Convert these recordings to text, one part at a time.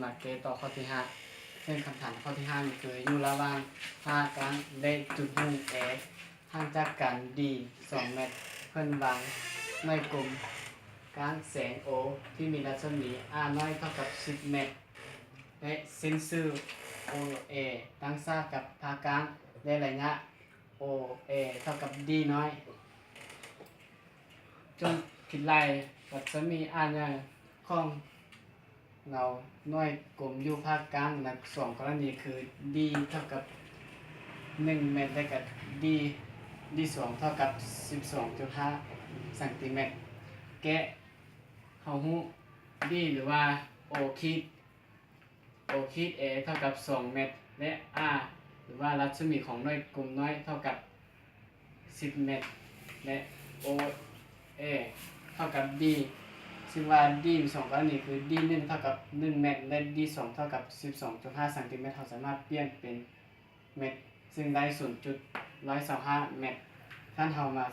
ມາແກ້ຕໍ່ຂໍ້ທີຫ້າ ເຊິ່ງຄຳຖາມຂໍ້ທີຫ້ານີ້ຄື ຢູ່ລະຫວ່າງພາກາງ ແລະ ຈຸດຫຸ້ງ A ຫ່າງຈາກກັນ D ສອງແມັດ ເພິ່ນວາງໜ້ອຍກົມກ້າງແສງ O ທີ່ມີລັດສະໝີ R ນ້ອຍເທົ່າກັບສິບແມັດ ແລະ ເສັ້ນຊື່ OA ຕັ້ງສາດກັບພາກາງ ແລະ ໄລຍະ OA ເທົ່າກັບ D ນ້ອຍ. ຈົ່ງຄິດໄລ່ລັດສະໝີ R ໃຫຍ່ຂອງເງົາໜ້ອຍກົມຢູ່ພາກກາງໃນສອງກໍລະນີຄື D ເທົ່າກັບໜຶ່ງແມັດ ແລະ D D ສອງເທົ່າກັບສິບສອງຈຸດຫ້າຊັງຕີແມັດ. ແກ້ ເຮົາຮູ້ D ຫຼືວ່າ O ຂີດ O ຂີດ A ເທົ່າກັບສອງແມັດ ແລະ R ຫຼືວ່າລັດສະໝີຂອງໜ້ອຍກົມນ້ອຍເທົ່າກັບສິບແມັດ ແລະ OA ເທົ່າກັບ D ຊຶ່ງວ່າ D ມີສອງກໍລະນີຄື D ໜຶ່ງເທົ່າກັບໜຶ່ງແມັດ ແລະ D ສອງເທົ່າກັບສິບສອງຈຸດຫ້າຊັງຕີແມັດ ເຮົາສາມາດປ່ຽນເປັນແມັດ ຊຶ່ງໄດ້ສູນຈຸດຮ້ອຍຊາວຫ້າແມັດ. ຄັນເຮົາມາ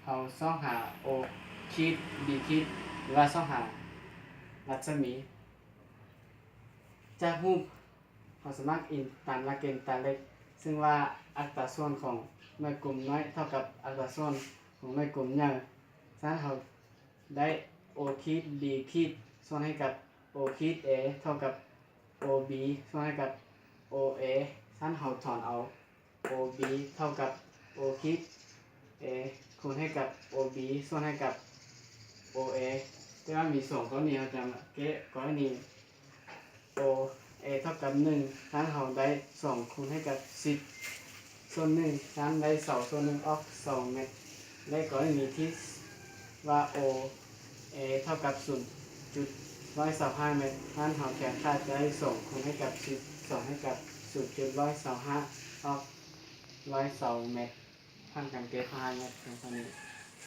ເຮົາຊອກຫາ O ຂີດ B ຂີດ ຫຼືວ່າຊອກຫາລັດສະໝີ ຈາກຮູບ ເຮົາສາມາດອີງຕາມຫຼັກເກນຕາເລັກ ຊຶ່ງວ່າອັດຕາສ່ວນຂອງໜ່ວຍກົມນ້ອຍເທົ່າກັບອັດຕາສ່ວນຂອງໜ່ວຍກົມໃຫຍ່. ສະນັ້ນເຮົາໄດ້ O ຂີດ B ຂີດ ສ່ວນໃຫ້ກັບ O ຂີດ A ເທົ່າກັບ OB ສ່ວນໃຫ້ກັບ OA. ສະນັ້ນເຮົາຖອນເອົາ OB ເທົ່າກັບ O ຂີດ A ຄູນໃຫ້ກັບ OB ສ່ວນໃຫ້ກັບ OA. ແຕ່ວ່າມີສອງກໍລະນີ ເຮົາຈະມາແກ້ກໍລະນີ OA ເທົ່າກັບໜຶ່ງ ສະນັ້ນເຮົາໄດ້ສອງຄູນໃຫ້ກັບສິບສ່ວນໜຶ່ງ ສະນັ້ນໄດ້ຊາວສ່ວນໜຶ່ງອອກສອງແມັດ. ແລະ ກໍລະນີທີ່ວ່າ OA ເທົ່າກັບສູນຈຸດຮ້ອຍຊາວຫ້າແມັດ ສະນັ້ນເຮົາຈະຂາດໄດ້ສອງຄູນໃຫ້ກັບສິບ ສອງໃຫ້ກັບສູນຈຸດຮ້ອຍຊາວຫ້າອອກຮ້ອຍຊາວແມັດ. ຜ່ານການແກ້ຂໍ້ຫ້າແມັດ ພຽງເທົ່ານີ້.